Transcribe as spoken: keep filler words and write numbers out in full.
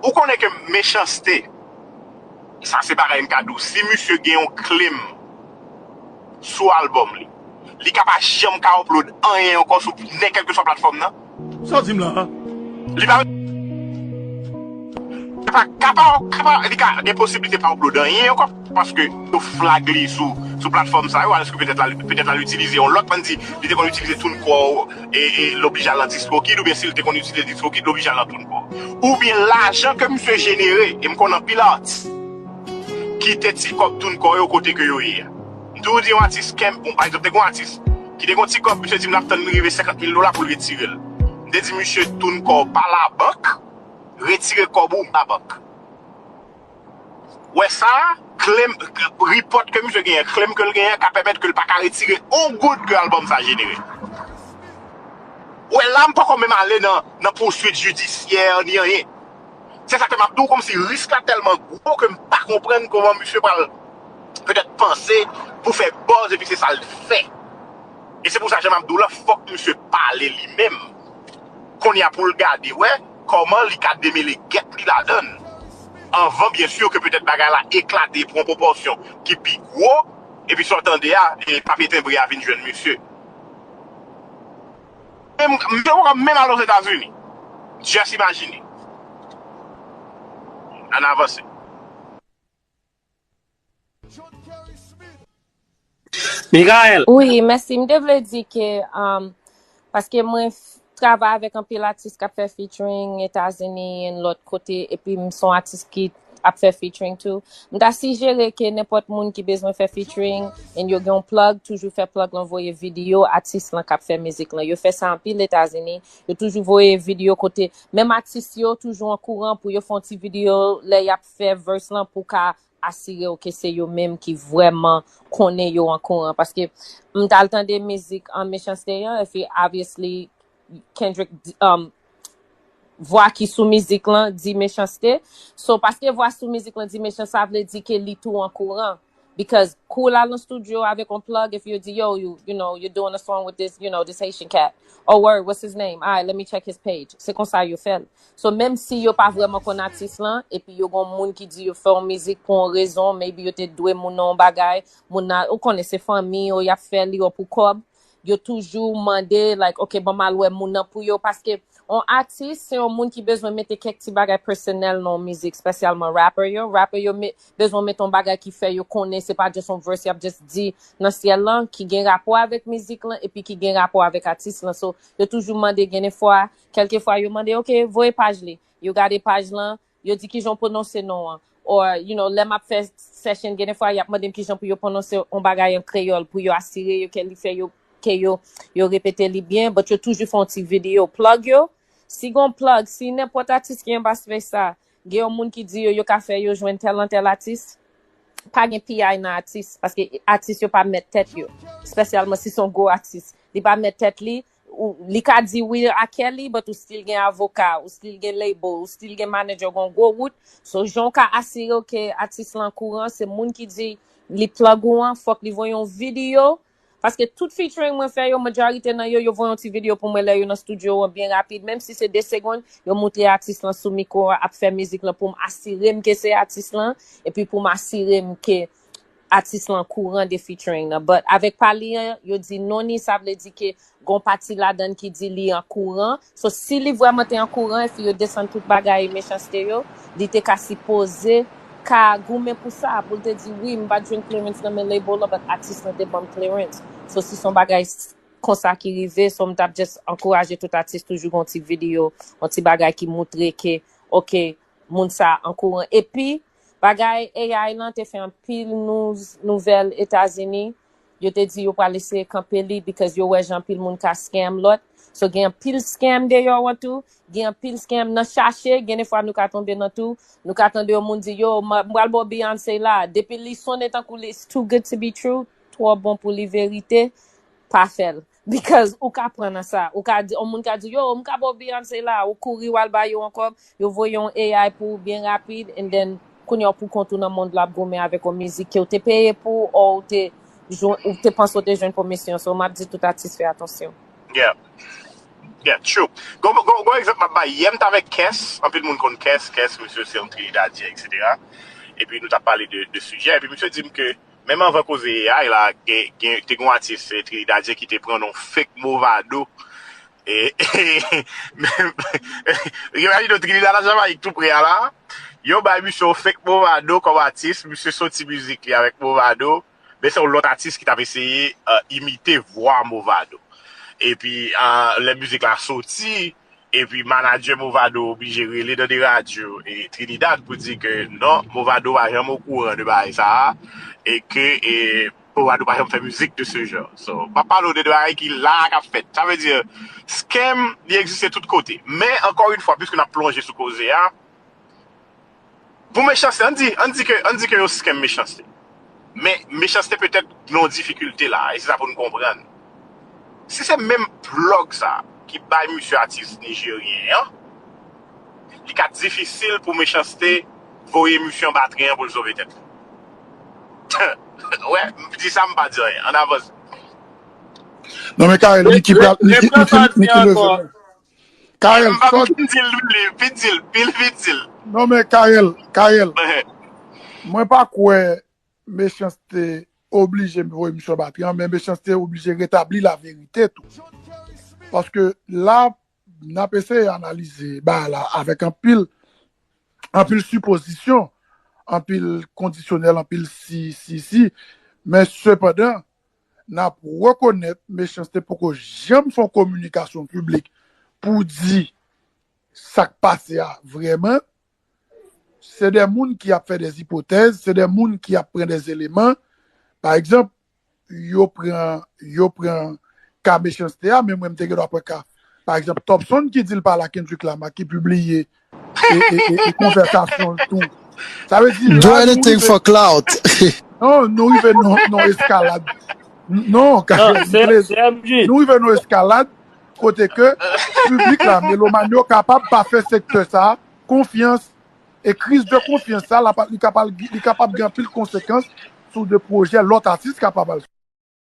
Ou konnen ke Mechanste, sa se bagay m ka di w, si misye gen yon claim sou album li, li ka pa janm ka upload anyen ankò sou nen kèlkeswa platfòm nan. Sa w di m la a? Li pa, li pa ka pa, ka pa, li ka gen posiblite pa upload anyen ankò, paske yo flag li sou, sou platfòm sa yo, alòske petèt la, petèt la l itilize yon lòt, m ann di, li te konn itilize TuneCore, e, e l oblije al nan DistroKid, oubyen si l te konn itilize DistroKid, l oblije al nan TuneCore. Oubyen lajan ke misye jenere, e m konn anpil atis kite ti kòb TuneCore yo kote ke yo ye a. M toujou di yon atis, Kemp, bon, pa egzanp, te gen yon atis ki te gen yon ti kòb, misye di m l ap tann li rive senkant mil dola pou l retire l. M te di misye, TuneCore pa labank, retire kòb ou labank. Wè sa, claim, report ke misye genyen, claim ke l genyen ka pèmèt ke l pa ka retire on goud ke album sa jenere. Wè la, m poko menm ale nan, nan pouswit jidisyè ni anyen. Se sa ke m ap di w, kòmsi risk la tèlman gwo ke m pa konprann kòman misye pral petèt panse pou fè buzz epi se sa l fè. E se pou sa, jan m ap di w la, fòk misye pale li menm. Kounye a pou l gade, wè, kòman li ka demele gèt li ladan l. Anvan, byen si, ke petèt bagay la eklate, pran pwopòsyon ki pi gwo, epi sa w tande a, e papye tenbre a vin jwenn misye. Menm, misye poko menm al Ozetazini. Just imajine. Ann avanse. Michael. Wi, mèsi. M te vle di ke, um, paske mwen f- travay avèk anpil atis k ap fè featuring Etazini and lòt kote, epi m se yon atis ki ap fè featuring tou. M ta sijere ke nenpòt moun ki bezwen fè featuring and yo gen yon plug, toujou fè plug lan voye videyo atis lan k ap fè mizik lan. Yo fè sa anpil Etazini. Yo toujou voye videyo kote menm atis yo toujou ankouran pou yo fè yon ti videyo lè y ap fè verse lan pou ka asire w ke se yo menm ki vrèman konnen yo ankouran. Paske m t al tande mizik an Mechanste an, epi obviously Kendrick, um, vwa ki sou mizik lan di Mechanste. So, paske vwa sou mizik lan di Mechanste, sa vle di ke li tou ankouran. Because kou l al nan studio avèk yon plug, if yo di, yo, you, you know, you're doing a song with this, you know, this Haitian cat. Oh, word, what's his name? All right, let me check his page. Se konsa yo fè l. So, menm si yo pa vrèman konn atis lan, epi yo gon moun ki di yo fè yon mizik pou yon rezon, maybe yo te dwe moun nan yon bagay, moun nan, ou konnen se fanmi yo, y ap fè li yo pou kòb, yo toujou mande, like, ok, ban m al wè moun nan pou yo, paske yon atis, se yon moun ki bezwen mete kèk ti bagay pèsonèl nan yon mizik, espesyalman rapper yo. Rapper yo me, bezwen mete yon bagay ki fè yo konnen, se pa just yon verse y ap just di nan syèl lan, ki gen rapò avèk mizik lan, epi ki gen rapò avèk atis lan. So, yo toujou mande, gen de fwa, kèlkefwa, yo mande, ok, voye paj li. Yo gade paj lan, yo di kijan w pwononse non an. Or, you know, lè m ap fè session, gen de fwa, y ap mande m kijan pou yo pwononse yon bagay an kreyòl, pou yo asire yo ke li fè yo, ke yo, yo repete li byen, but yo toujou fè yon ti videyo. Plug yo, si gon plug, si nenpòt atis ki anba space sa, gen yon moun ki di yo, yo ka fè yo jwenn tèl an tèl atis, pa gen P I nan atis, paske atis yo pa mèt tèt yo, espesyalman si se yon gwo atis. Li pa mèt tèt li, ou, li ka di wi a Kelly, but ou still gen avoka, ou still gen label, ou still gen manager, gon gwo wout. So, jan w ka asire w ke atis lan kouran, se moun ki di li plug ou an, fòk li voye yon videyo. Paske tout featuring mwen fè yo, majorite nan yo, yo voye yon ti videyo pou mwen lè yo nan studio an byen rapid. Menm si se de segonn, yo moutre atis lan sou mikwo an ap fè mizik lan pou m asire m ke se atis lan, epi pou m asire m ke atis lan kouran de featuring nan. But avèk pa li an, yo di non ni, sa vle di ke gon pati ladan ki di li an kouran. So, si li vrèman te an kouran, epi yo desann tout bagay Mechanste yo, li te ka sipoze ka goumen pou sa, pou l te di, wi, m pa t jwenn clearance nan men label lan, but atis lan te ban m clearance. So, si se yon bagay s- konsa ki rive, so m t ap just ankouraje tout atis toujou gon ti videyo, yon ti bagay ki moutre ke, ok, moun sa an kouran. Epi, bagay A I lan te fè anpil nou, nouvèl Etazini. Yo te di yo pral eseye kanpe li because yo wè jan anpil moun ka scam lòt. So, gen anpil scam deyò an tou. Gen anpil scam nan chache. Gen de fwa nou ka tonbe nan tou. Nou ka tande yon moun di, yo, m m pral ba w Beyoncé la. Depi li sonnen tankou li, it's too good to be true, twò bon pou li verite, pa fè l. Because ou ka pran nan sa. Ou ka di, yon moun ka di, yo, m ka ba w Beyoncé la. Ou kouri w al ba yo yon kòb, yo voye yon A I pou ou byen rapid, and then, kounye a w pou kont ou nan mond la ap goumen avèk yon mizik ke w te peye pou, ou te, jwenn- ou te panse w te jwenn pwomisyon. So, m ap di tout atis fè atansyon. Yeah. Yeah, true. Gon, gon, gon egzanp m ap bay. Yè m t avèk Kès, anpil moun konn Kès, Kès, misye se yon Trinidadyen, et cetera. Epi nou t ap pale de, de sijè, epi misye di m ke menm anvan koze A I la, gen, gen, te gen yon atis eh, Trinidadyen ki te pran non fake Movado. E, e, men, yo imajine Trinidad ak Jamayik tou pre a la. Yo bay misye yon fake Movado kòm atis, misye soti mizik li avèk Movado, men se yon lòt atis ki t ap eseye eh, imite vwa Movado. Epi, ah, lè mizik la soti, epi manadjè Movado oblije rele nan de radyo e Trinidad pou di ke non, Movado pa janm okouran de bagay sa a, e ke e, Movado pa janm fè mizik de ce genre. So, m ap pale w de de bagay ki la k ap fèt. Sa vle di, scam, li egziste tout kote. Men, ankò yon fwa, piske n ap plonje sou koze a, pou Mechanste, ann di, ann di ke, ann di ke yo scam Mechanste. Men Mechanste petèt gen yon difikilte la, e se sa pou n konprann. Si se menm plòg sa ki bay misye atis nijeryen an, li ka difisil pou Mechanste voye misye anba tren an pou l sove tèt li. Wè, m di sa, m pa di anyen. Ann avanse. Non, men Karel, Niki pral, Niki, Niki, Niki leve men. Karel, sòt. Pidil, pidil, pil pidil. Non, men Karel, Karel. Mwen pa kwè Mechanste oblije voye misye anba tren an, men Mechanste oblije retabli laverite tou. Paske la, n ap eseye analize bagay la avèk anpil, anpil sipozisyon, anpil kondisyonèl, anpil si, si, si. Men sepandan, n ap rekonèt Mechanste poko janm fè yon kominikasyon piblik pou di sa k pase a vrèman. Se de moun ki ap fè de ipotèz, se de moun ki ap pran de eleman. Pa egzanp, yo pran, yo pran ka Mechanste a, men mwen m te gen dwa pran ka. Pa egzanp, Topson ki di l pale a Kendrick Lamar, ki pibliye e, e, e, e konvèsasyon l tou. Sa vle di, Do anything for clout. Non, nou rive nan, nan eskalad. Non, non, se, se M J. Nou rive nan eskalad kote ke piblik la, melomàn yo kapab pa fè sektè sa a konfyans. E kriz de konfyans sa, la, li kapab, li kapab gen anpil konsekans sou de pwojè lòt atis kapab al